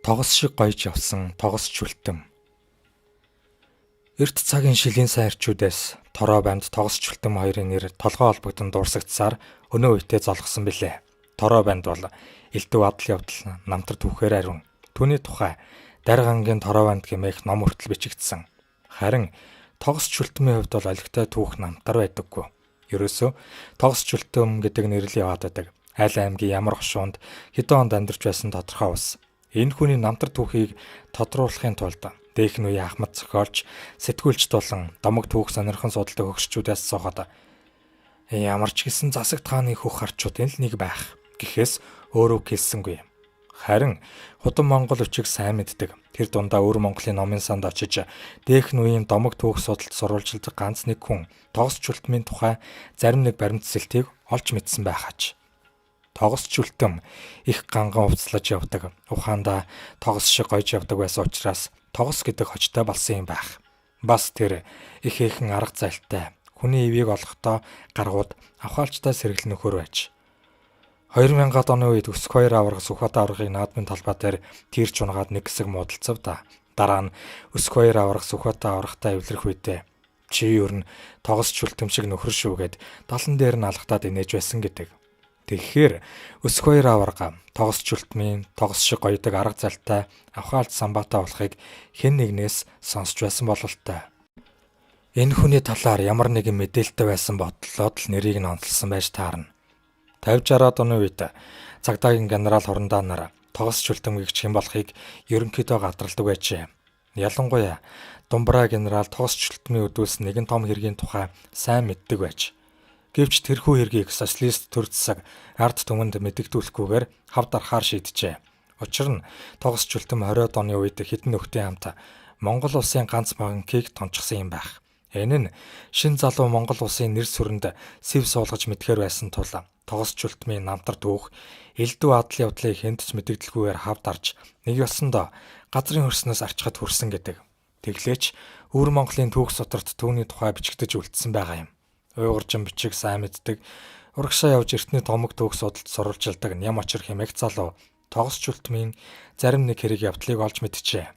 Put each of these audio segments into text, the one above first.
Тогос шиг гоёж явсан тогос чүлтэм. Эрт цагийн шилийн сайн эрчүүдээс Тороо бамд тогос чүлтэм хоёрын нэр толгой холбогдон дуурсагдсаар өнөө үедээ золгосон билээ. Тороо бамд бол элдв адал явдал намтар түүхээр ариун. Түүний тухай Даргангийн Тороо бамд хэмээх ном хүртэл бичигдсэн. Харин тогос чүлтмийн хувьд бол олигтой түүх намтар байдаггүй. Ерөөсөө тогос чүлтэм гэдэг нэр л яваад байдаг. Аль аймгийн ямар хошуунд хэдэн онд амьдарч байсан тодорхой ус. Энэ хүний намтар түүхийг тодруулахын тулд дээхэн үеийн ахмад зохиолч, сэтгүүлч тулан домог түүх сонирхон судалдаг хөгшчүүдээс асуухад ямар ч гэсэн засагт хааны хөх харчуудын л нэг байх гэхээс өөрөө хэлсэнгүй. Харин худам Монгол өчиг сайн мэддэг. Тэр дундаа өвөр Монголын номын санд очиж дээхэн үеийн домог түүх судалт сурвалжилдаг ганц нэг хүн тогс чүлтмийн тухай зарим нэг баримтсэлтийг олж мэдсэн байхаач. Тогос чүлтэм их ганган увцлаж явдаг. Ухаандаа тогос шиг гоёж явдаг байсан учраас тогос гэдэг хочтой болсон юм байх. Бас тэр их ихэн арга зайлтай хүний ивийг олохдоо гаргууд авхаалчтай сэргэлэн нөхөр байж. 2000-ад оны үед Өсөх хоёр аварга Сүхбаатар аваргыг наадмын талбай дээр тийрч унгаад нэг хэсэг муудалцав да. Дараа нь Өсөх хоёр аварга Сүхбаатар аваргатай эвлэрэх үедээ чи ер нь тогос чүлтэм шиг нөхөр шүү гэд далан дээр нь алгатаад инээж байсан гэдэг. Тэгэхээр Өсөх хоёр аварга тогос чүлтмийн тогос шиг гоёдог арга залтай авхаалт самбаатай болохыг хэн нэгнээс сонсч байсан бололтой. Энэ хүний талаар ямар нэгэн мэдээлэлтэй байсан бодлоод л нэрийг нь онцлсон байж таарна. 50 60-аад оны үед цагдаагийн генерал Хурандаа нар тогос чүлтэмгийгч хэн болохыг ерөнхийдөө гадралдаг байжээ. Ялангуяа Думбра генерал тогос чүлтмийн өдөөс нэгэн том хэргийн тухай сайн мэддэг байж. Гэвч тэрхүү хэргийг социалист төр засаг ард түмэнд мэдэгдүүлэхгүйгээр хав дарахаар шийджээ. Учир нь тогос чүлтэм 20-од оны үед хэдэн нөхдийн хамт Монгол улсын ганц банкыг томчсон юм байх. Энэ нь шин залуу Монгол улсын нэр сүрэнд сэв суулгаж мэдхээр байсан тул тогос чүлтмийн намтар түүх элдв адал явдлыг хэнд ч мэдэгдэлгүйгээр хав дарж нэг ёсондоо газрын хөрснөөс арчхад хүрсэн гэдэг. Тэглээч өвөр Монголын түүх сударт түүний тухай бичигдэж үлдсэн байгаа юм. Уйгуржин бичиг сайн мэддэг, урагшаа явж эртний томог түүх судалт сурвалжилдаг Ням очир хэмээх залуу тогос чүлтмийн зарим нэг хэрэг явдлыг олж мэджээ.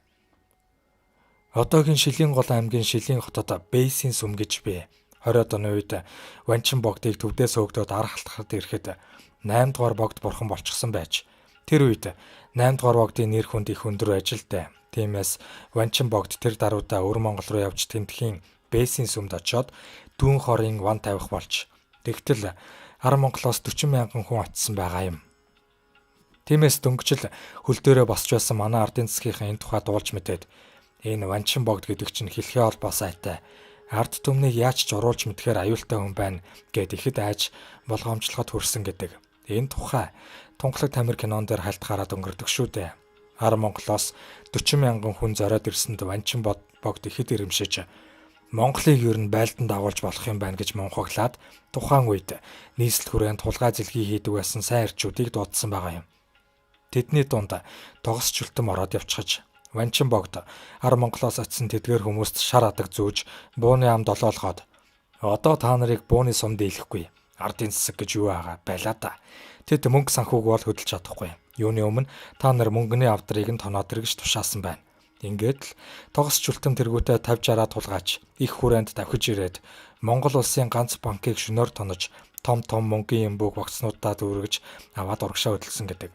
Одоогийн Шилийн гол аймгийн Шилийн хотод Бейсийн сүм гэж бий. 20-од оны үед Ванчин богдыг төвдөөс хөөгдөөд ар халтахад ирэхэд 8 дугаар богд бурхан болчихсон байж. Тэр үед 8 дугаар богдын нэр хүнд их өндөр ажилтай. Тиймээс Ванчин богд тэр даруйдаа өвөр Монгол руу явж тэмдхийн Бейсийн сүмд очиод дүүн хорын ван тавих болж. Тэгтэл ар Монголоос 40 мянган хүн очисон байгаа юм. Тиймээс дөнгөжл хөл дээрээ босч байсан манай ардын засгийнхан энэ тухай дуулж мэдээд энэ Ванчин богд гэдэг чинь хэлхээ холбоо сайтай. Ард түмнийг яаж ч оруулж мэдхээр аюултай хүн байна гэд ихэд айж болгоомжлоход хүрсэн гэдэг. Энэ тухай Тунгалаг тамир кинон дээр хальт гараад өнгөрдөг шүү дээ. Ар Монголоос 40 мянган хүн зориод ирсэнд Ванчин богд ихэд ирэмшиж Монголыг ер нь байлдан дагуулж болох юм байна гэж мунхаглаад тухайн үед нийслэл хүрээнд тулгай зэлхий хийдэг байсан сайн эрчүүдийг дуудсан байгаа юм. Тэдний дунд тогос чүлтэм ороод явчихаж Ванчин богд ар Монголоос очисон тэдгээр хүмүүст шар адаг зүүж бууны ам долоолгоод одоо та нарыг бууны сум дийлэхгүй ардын засаг гэж юу байгаа байлаа да. Тэд мөнгө санхүүг бол хөдөлж чадахгүй. Юуны өмнө та нар мөнгөний авдрыг нь тоноод ир гэж тушаасан байна. Ингээд л тогос чүлтэм тэргүүтээ 50 60 тулгаач их хүрээнд давхиж ирээд Монгол улсын ганц банкыг шөнөөр тонож том том мөнгөний юмбуг богцнуудаа дүүргэж аваад урагшаа хөдөлсөн гэдэг.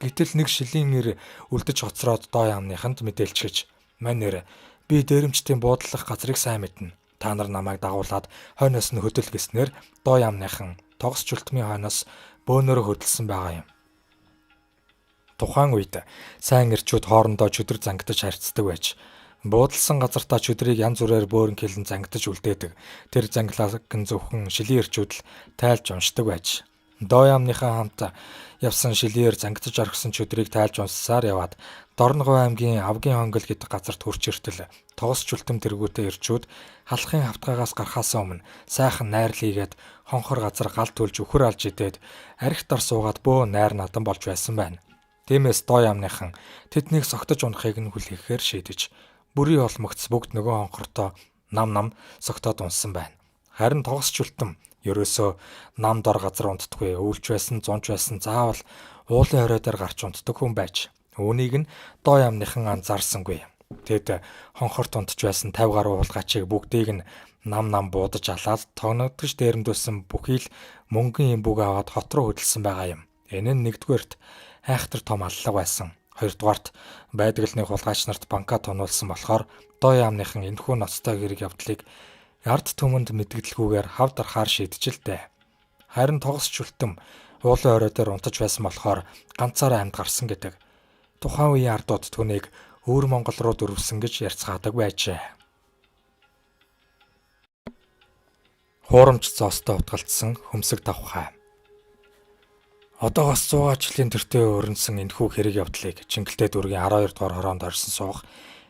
Гэтэл нэг шилийн нэр үлдэж хоцроод доо яамныханд мэдээлчихэж мань нэр би дээрэмчдийн буудлах газрыг сайн мэднэ. Та нар намайг дагуулад хойноос нь хөдөл гэснээр доо яамныхан тогос чүлтмийн хойноос бөөнөрөө хөдөлсөн байгаа юм. Тухайн үед сайн эрчүүд хоорондоо чөдөр зангидаж харьцдаг байж буудалсан газартаа чөдрийг янз бүрээр бөөрөнхийлэн зангидаж үлдээдэг. Тэр занглааг нь зөвхөн шилийн эрчүүд л тайлж уншдаг байж. Доо яамныхаа хамт явсан шилээр зангидаж орхисон чөдрийг тайлж унссаар яваад Дорногов аймгийн Авгийн хонгол гэдэг газарт хүрч иртэл тогос чүлтэм тэргүүтээ эрчүүд халахын хавтгаагаас гарахаас өмнө сайхан найрлийгээд хонхор газар гал түлж үхэр алж идээд архи дор суугаад бөө найр надан болж байсан байна. Тиймээс доо яамныхан тэднийг согтож унахыг нь хүлээхээр шийдэж бүрийн олмогц бүгд нөгөө хонхортой нам нам согтоод унсан байна. Харин тогос чүлтэм ерөөсөө нам дор газар унтдаггүй, өвлж байсан, зунж байсан заавал уулын хорой дээр гарч унтдаг хүн байж. Үүнийг нь доо яамныхан анзаарсангүй. Тэд хонхор тунтж байсан 50 гаруй хулгайчийг бүгдийг нь нам нам буудаж алаад тогногдож дээрэмдүүлсэн бүхий л мөнгөн эмбүг аваад хот руу хөдөлсөн байгаа юм. Энэ нь нэгдүгээрт айхтар том аллага байсан. Хоёрдугаарт байдгалны хулгайч нарт банка тунуулсан болохоор доо яамныхан энэхүү ноцтой хэрэг явдлыг ард түмэнд мэдгэлгүйгээр хав дарахаар шийдэж л дээ. Харин тогс чүлтэм уулын орой дээр унтаж байсан болохоор ганцаараа амьд гарсан гэдэг. Тухайн үеийн ардууд түүнийг өвөр Монгол руу дөрвсөн гэж ярьцгаадаг байжээ. Хуурамч зоостой утгалдсан хөмсөг тавхай. Одоогоос 100 жилийн тэртээ өрнөсөн энэхүү хэрэг явдлыг Чингэлтэй дүүргийн 12 дугаар хороонд орсон суух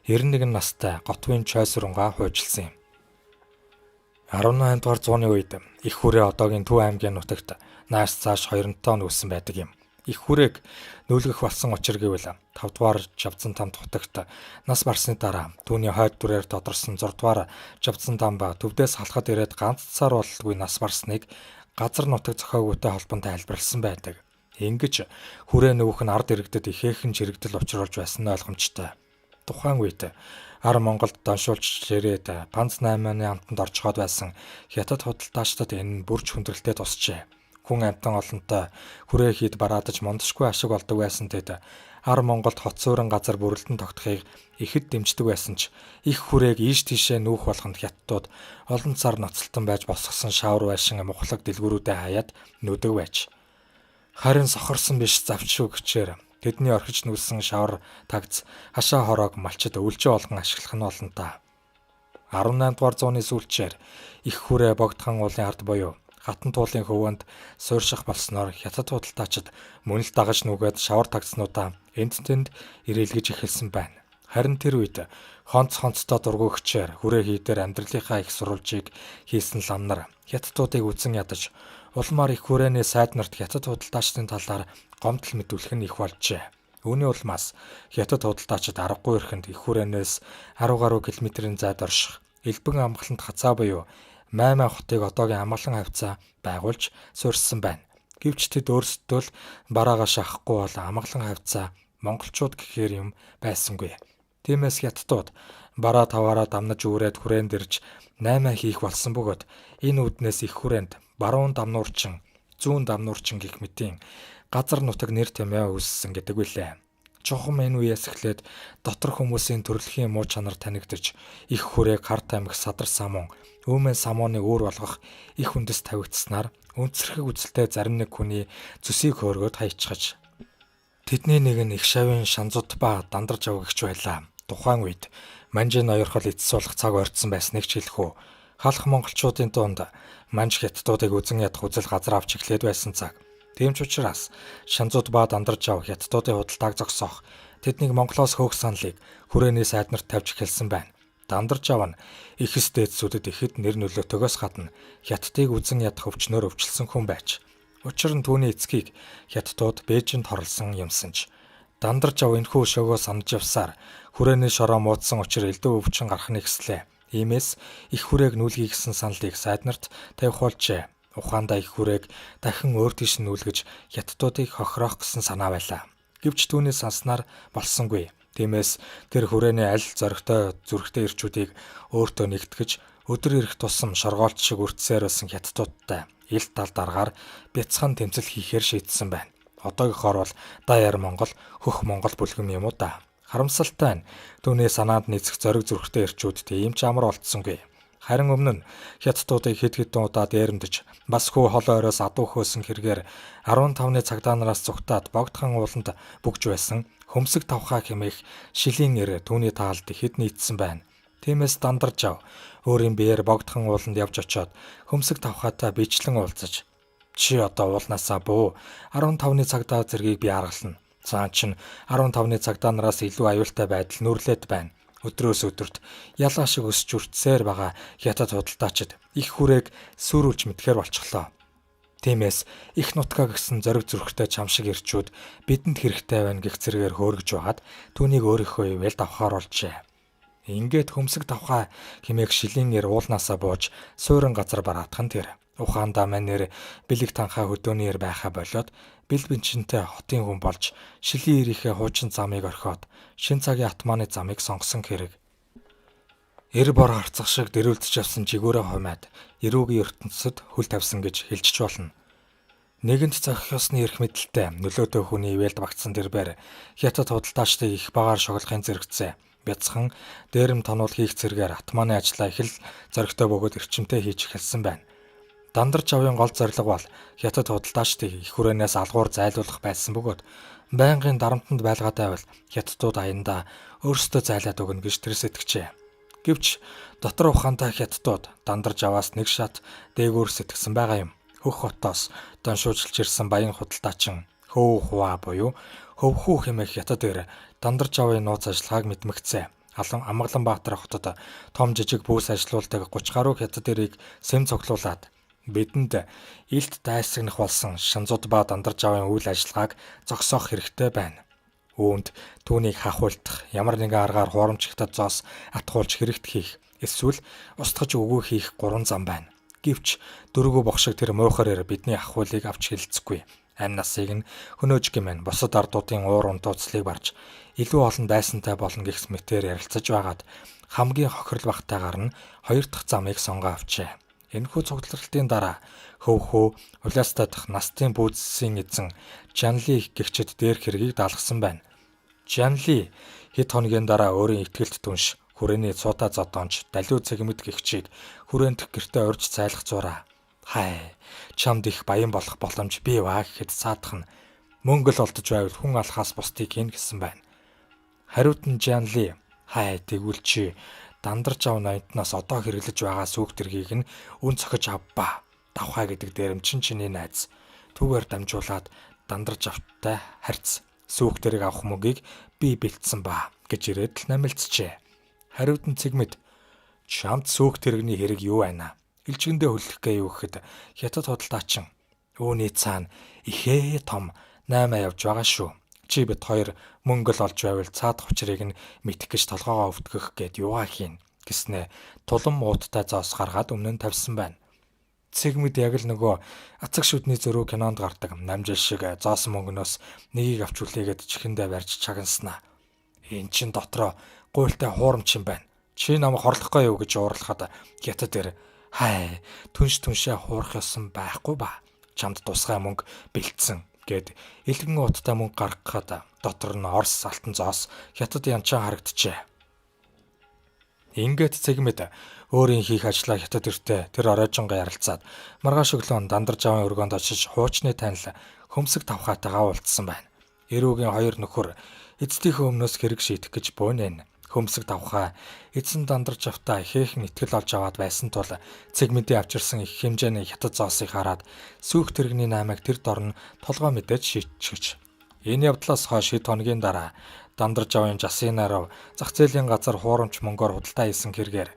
91 настай Готвын Чойсрунгаа хуйжилсан юм. 18 дугаар зууны үед их хүрээ одоогийн Төв аймгийн нутагт нааш цааш 2 тонн үүссэн байдаг юм. Их хүрээг нүүлгэх болсон учир гэвэл 5 дугаар Жавзан тамд хутагт нас барсны дараа түүний хойд дүрээр тодорсон 6 дугаар Жавзан там ба төвдөөс халахад ирээд ганц цар бололгүй нас барсныг газар нутаг зохиогүйтэй холбон тайлбарласан байдаг. Ингэж хүрээ нүүх нь ард иргэдэд ихээхэн чирэгдэл учруулж байсан нь ойлгомжтой. Тухайн үед ар Монголд доншуулж ирээд Панц 8-ны амтанд орчхоод байсан хятад худалдаачдад энэ нь бүрч хүндрэлтэй тусчээ. Хүн амьтан олонтой хүрээ хийд бараадаж мундашгүй ашиг олдог байсан тэд ар Монголд хот суурин газар бүрэлдэн тогтохыг ихэд дэмждэг байсан ч их хүрээг ийш тийшээ нүүх болгонд хятадууд олон цар ноцолтон байж босгосон шавар байшин мухлаг дэлгүүрүүдээ хаяад нүүдэг байж. Харин сохорсон биш завчгүй гэчээр тэдний орхиж нүүсэн шавар тагц хашаа хороог малчид өвлжөө олгон ашиглах нь олонтаа. 18 дугаар зууны сүүлчээр их хүрээ богдхан уулын ард буюу Хатан туулын хөвөөнд суурших болсноор хятад худалдаачид мөн л дагаж нүгээд шавар тагцнуудаа энд тэнд ирээлгэж эхэлсэн байна. Харин тэр үед хонц хонцтой дургүйгчээр хүрээ хийдээр амьдралынхаа их сурвалжийг хийсэн лам нар хятадуудыг үзэн ядаж улмаар их хүрээний сайд нарт хятад худалдаачдын талаар гомдол мэдүүлэх нь их болжээ. Үүний улмаас хятад худалдаачид аргагүй эрхэнд их хүрээнээс 10 гаруй километрийн зайд орших Элбэн амгалант хацаа буюу Маймаа хотыг одоогийн амгалан хавцаа байгуулж суурьсан байна. Гэвч тэд өөрсдөө л бараагаа шахахгүй бол амгалан хавцаа монголчууд гэхээр юм байсангүй. Тиймээс хятадууд бараа таваараа дамнаж үүрээд хүрээнд ирж наймаа хийх болсон бөгөөд энэ үүднээс их хүрээнд баруун дамнуурчин, зүүн дамнуурчин гэх мэтийн газар нутаг нэр томьёо үүссэн гэдэг билээ. Чухам энэ үеэс эхлээд дотор хүмүүсийн төрөлхийн муу чанар танигдаж их хүрээг хар тамхи садар самун өөмөн самууны үүр болгох их үндэс тавигдсанаар өнцөрхөг үзэлтэй зарим нэг хүний зүсийг хөөргөөд хайчихаж. Тэдний нэг нь их шавын шанзууд ба дандарж авгагч байлаа. Тухайн үед Манжин ноёрхол эцэс болох цаг ойртсон байсныг ч хэлэх үү. Халах монголчуудын дунд манж хятадуудыг үзэн ядах үзэл газар авч эхлээд байсан цаг. Тийм ч учраас шанзууд ба дандарж ав хятадуудын худалдааг зогсоох тэднийг Монголоос хөөх саналыг хүрээний сайд нарт тавьж эхэлсэн байна. Дандарж ав нь ихэс дээдсүүдэд ихэд нэр нөлөөтэйгөөс гадна хятадыг үзэн ядах өвчнөр өвчлсөн хүн байж. Учир нь түүний эцгийг хятадууд Бээжинд хорлсон юмсан ч дандарж ав энэхүү өшөөгөө санаж явсаар хүрээний шороо муудсан учир элдв өвчин гарах нь ихслээ. Иймээс их хүрээг нүүлгий гэсэн саналыг сайд нарт тавих болжээ. Ухаандаа их хүрээг дахин өөр тийш нүүлгэж хятадуудыг хохироох гэсэн санаа байлаа. Гэвч түүний санснаар болсонгүй. Тиймээс тэр хүрээний аль зоригтой зүрхтэй ирчүүдийг өөртөө нэгтгэж өдөр ирэх тусам шоргоолт шиг өртсөөр байсан хятадуудтай ил тал даргаар бяцхан тэмцэл хийхээр шийдсэн байна. Одоогийнхоор бол даяар Монгол, хөх Монгол бүлгэм юм уу да. Харамсалтай нь түүний санаанд нийцэх зориг зүрхтэй ирчүүд тийм ч амар болцсонгүй. Харин өмнө нь хятадуудыг хэд хэдэн удаа дээрэмдэж бас хүү холоо оройс адуу хөөсөн хэрэгээр 15-ны цагдаа нараас зүгтаад богдхан ууланд бүгж байсан хөмсөг тавхаа хэмээх шилийн нэр түүний таалд ихэд нийцсэн байна. Тиймээс дандарж ав өөрийн биеэр богдхан ууланд явж очиод хөмсөг тавхаатай бичлэн уулзаж чи одоо уулнаасаа буу 15-ны цагдаа зэргийг би аргална. Цаан чин 15-ны цагдаа нараас илүү аюултай байдал нүрлээд байна. Өдрөөс өдөрт ялаа шиг өсч үртсээр байгаа хятад худалдаачид их хүрээг сүрүүлж мэдхээр болчихлоо. Тиймээс их нутгаа гэсэн зориг зүрхтэй чам шиг ирчүүд бидэнд хэрэгтэй байна гэх зэрэгээр хөөргөж байгаад түүнийг өөрийнхөө ивэлд авахар болжээ. Ингээд хөмсөг тавхаа хэмээх шилийн нэр уулнаасаа бууж суурин газар бараатах нь тэр. Ухаандаа манер бэлэг танхаа хөдөөний эр байхаа болиод бэл бинчэнтэй хотын хүн болж шилийн эрийнхээ хуучин замыг орхиод шин цагийн атмааны замыг сонгосон хэрэг. Эр бор харцах шиг дэрүүлдэж явсан жигүүрээ хумаад эрүүгийн ертөнцид хөл тавьсан гэж хэлчих болно. Нэгэнт зохих ёсны эрх мэдэлтэй нөлөөтэй хүний ивэлд багтсан тэрбээр хятад худалдаачдыг их багаар шоглохын зэрэгцээ бяцхан дээрэм тонуул хийх зэрэгээр атмааны ажлаа их л зоригтой бөгөөд эрчимтэй хийж эхэлсэн байна. Дандар жавын гол зорилго бол хятад худалдаачдыг их хүрээнээс алгуур зайлуулах байсан бөгөөд байнгын дарамтанд байлгаад байвал хятадууд аяндаа өөрсдөө зайлаад өгнө гэж тэр сэтгэжээ. Гэвч дотор ухаантай хятадууд дандар жаваас нэг шат дээгүүр сэтгсэн байгаа юм. Хөх хотоос доншуужилж ирсэн баян худалдаачин Хөө Хуа буюу Хөвхүү хэмээх хятад эр дандар жавын нууц ажиллагааг мэдмэгцээ. Амгалан Баатар хотод том жижиг бүүс ажилуулдаг 30 гаруй хятад эрийг сэм цуглуулад бидэнд илт дайсагнах болсон шанзууд ба дандар жавын үйл ажиллагааг зогсоох хэрэгтэй байна. Үүнд түүнийг хахуулдах, ямар нэгэн аргаар хуурамч хятад зоос атгуулж хэрэгт хийх, эсвэл устгаж үгүй хийх гурван зам байна. Гэвч дөрвөө бох шиг тэр муухар эр бидний ахуулыг авч хэлэлцэхгүй. Амь насыг нь хөнөөж гэмэн бусад ардуудын уур унтууцлыг барж илүү олон дайсантай болно гэх мэтээр ярилцаж байгаад хамгийн хохирол багтаагаар нь хоёр дахь замыг сонгоо авчээ. Энэхүү цугларалтын дараа Хөвхөө Улаастай дахь Настын бүүзсийн эзэн Жанли гэгчэд дээр хэргийг даалгасан байна. Жанли хэд хоногийн дараа өөрийн итгэлт түнш хүрээний цуута зодоонч далиу цэгмэд гэгчийг хүрээндх гэртээ урьж зайлах зураа. Хай, чамд их баян болох боломж бий ваа гэхэд цаадах нь мөнгө л олдож байвал хүн алхаас бусдыг хийн гэсэн байна. Хариуд нь Жанли хай тэгвэл чи дандарч ав ноёдноос одоо хэрэглэж байгаа сүүх тэргийг нь үн цохиж авбаа. Давхаа гэдэг дээрэмчин чиний найз. Түүгээр дамжуулаад дандарч автай харьц. Сүүх тэрэг авах мөнгийг би бэлдсэн ба гэж ирээд л намилцжээ. Хариуд нь цэгмэд чамд сүүх тэрэгний хэрэг юу байна? Илжигэндээ хөллөх гээ юу гэхэд хятад худалдаачин үүний цаана ихээ том 8 явж байгаа шүү. Чи бид хоёр мөнгө л олж байвал цаадах учрыг нь мэдэх гэж толгоогоо өвдгөх гээд юугаа хийн гэснээ тулам ууттай зоос гаргаад өмнө нь тавьсан байна. Цэгмэд яг л нөгөө ацаг шүдний зөрүү кинонд гардаг намжил шиг зоосон мөнгнөөс нэгийг авч үлээгээд чихэндээ барьж чагнаснаа. Эн чин дотроо гуйлтай хуурамч юм байна. Чи намайг хорлохгүй юу гэж уурлахад хятад дээр хай түнш түншээ хуурах ёсон байхгүй ба. Чамд тусгай мөнгө бэлдсэн гэд элгэн ууттай мөнгө гаргахад дотор нь Орос алтан зоос хятад янчаа харагджээ. Ингээд цэгмэд өөрийн хийх ажлаа хятад эртээ тэр оройжонго ярилцаад маргааш өглөө дандар жавын өргөөнд очиж хуучны танил хөмсөг тавхаатайгаа уулзсан байна. Эрүүгийн хоёр нөхөр эцдийнхээ өмнөөс хэрэг шийдэх гэж буунэн. Хөмсөг тавхаа эзэн дандар жавтаа ихээхэн итгэл олж аваад байсан тул цэгмэдийн авчирсан их хэмжээний хятад зоосыг хараад сүүх тэрэгний наймыг тэр дорн толгой мэдээж шийдчихэж. Энэ явдлаас хойш хэд хоногийн дараа дандар жавын жасын нарав зах зээлийн газар хуурамч мөнгөөр худалдаа хийсэн хэрэгээр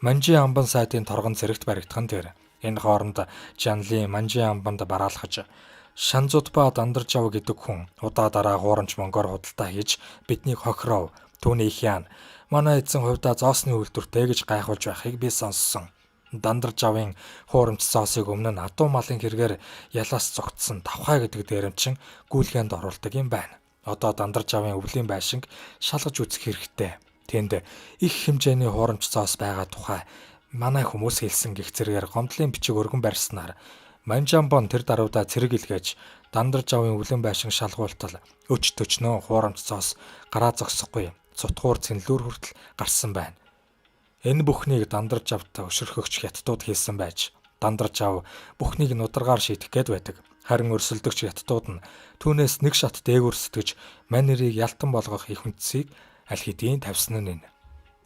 Манжин амбан сайдын торгон зэрэгт баригдах нь тэр. Энэ хооронд Жанлын Манжин амбанд бараалхаж Шанзууд ба дандар жав гэдэг хүн удаа дараа хуурамч мөнгөөр худалдаа хийж биднийг хохиров. Түүний их яан манай эзэн хувьдаа зоосны үйлдвэртэй гэж гайхуулж байхыг би сонссон. Дандар жавын хуурамч зоосыг өмнө нь адуу малын хэрэгээр ялаас зогтсон тавхай гэдэг дээрэмчин гүйлгээнд оруулдаг юм байна. Одоо дандар жавын өвлийн байшинг шалгаж үзэх хэрэгтэй. Тэнд их хэмжээний хуурамч зоос байгаа тухай манай хүмүүс хэлсэн гих зэрэгээр гомдлын бичиг өргөн барьснаар Манжамбон тэр даруйдаа цэрэг илгээж дандар жавын өвлөн байшин шалгуултал өч төчнөө хуурамч зоос гараа зогсохгүй сутгуур цэнлүүр хүртэл гарсан байна. Энэ бүхнийг дандар жавт өшөрхөгч хятадууд хийсэн байж дандар жав бүхнийг нударгаар шийдэх гээд байдаг. Харин өрсөлдөгч хятадууд нь түүнээс нэг шат дээгүүр сэтгэж манерыг ялтан болгох их хүнцийг аль хэдийн тавьсан нь энэ.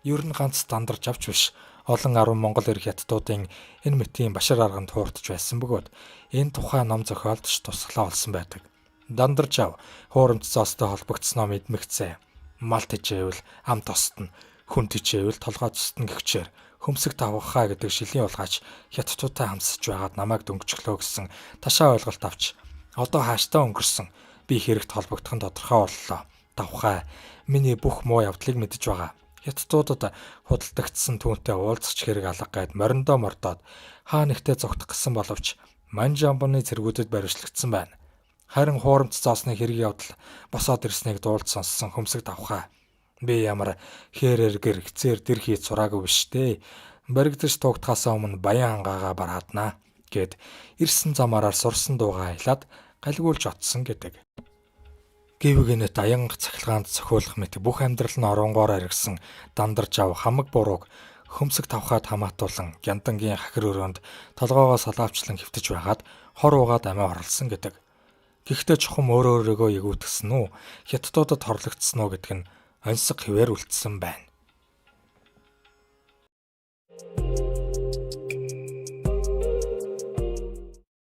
Ер нь ганц дандар жавч биш. Олон арван Монгол эрх хятадуудын энэ мэтийн башар арганд хуурдж байсан бөгөөд энэ тухай ном зохиолд ч тусгалаа олсон байдаг. Дандар жав хуурамч зоостой холбогдсноо мэдмэгцээ. Мал тэжээвэл ам тостно, хүн тэжээвэл толгой тостно гэгчээр хөмсөг тавхаа гэдэг шилийн улгаач хятадуудтай хамсаж байгаад намайг дөнгөжглөө гэсэн ташаа ойлголт авч одоо хааштай өнгөрсөн би хэрэгт холбогдох нь тодорхой боллоо. Давхай миний бүх муу явдлыг мэдэж байгаа. Хятадуудад худалдагдсан түүнтэй уулзах хэрэг алга гайд мориндоо мордоод хаа нэгтээ зугтах гэсэн боловч Манжамбаны цэргүүдэд баривчлагдсан байна. Харин хуурамч зоосны хэрэг явдал босоод ирснийг дуулж сонссон хөмсөг давхаа. Би ямар хээрэр гэр хэцээр дэр хийж сураагүй биш дээ. Баригдаж туугдахаасаа өмнө баян хангаагаа барааднаа гэд ирсэн замаараа сурсан дуугаа аялаад галигуулж отсон гэдэг. Гэв гэнэт аянга цахилгаанд цохиулах мэт бүх амьдрал нь оронгоор аргисан дандарч ав хамаг бурууг хөмсөг тавхаад хамаатуулан гяндангийн хахир өрөөнд толгоогоо салаавчлан хэвтэж байгаад хор уугаад амиа хорлсон гэдэг. Гэхдээ чухам өөрөө өөрийгөө эгүүтгсэн үү, хятадуудад хорлогдсон уу гэдэг нь оньсого хэвээр үлдсэн байна.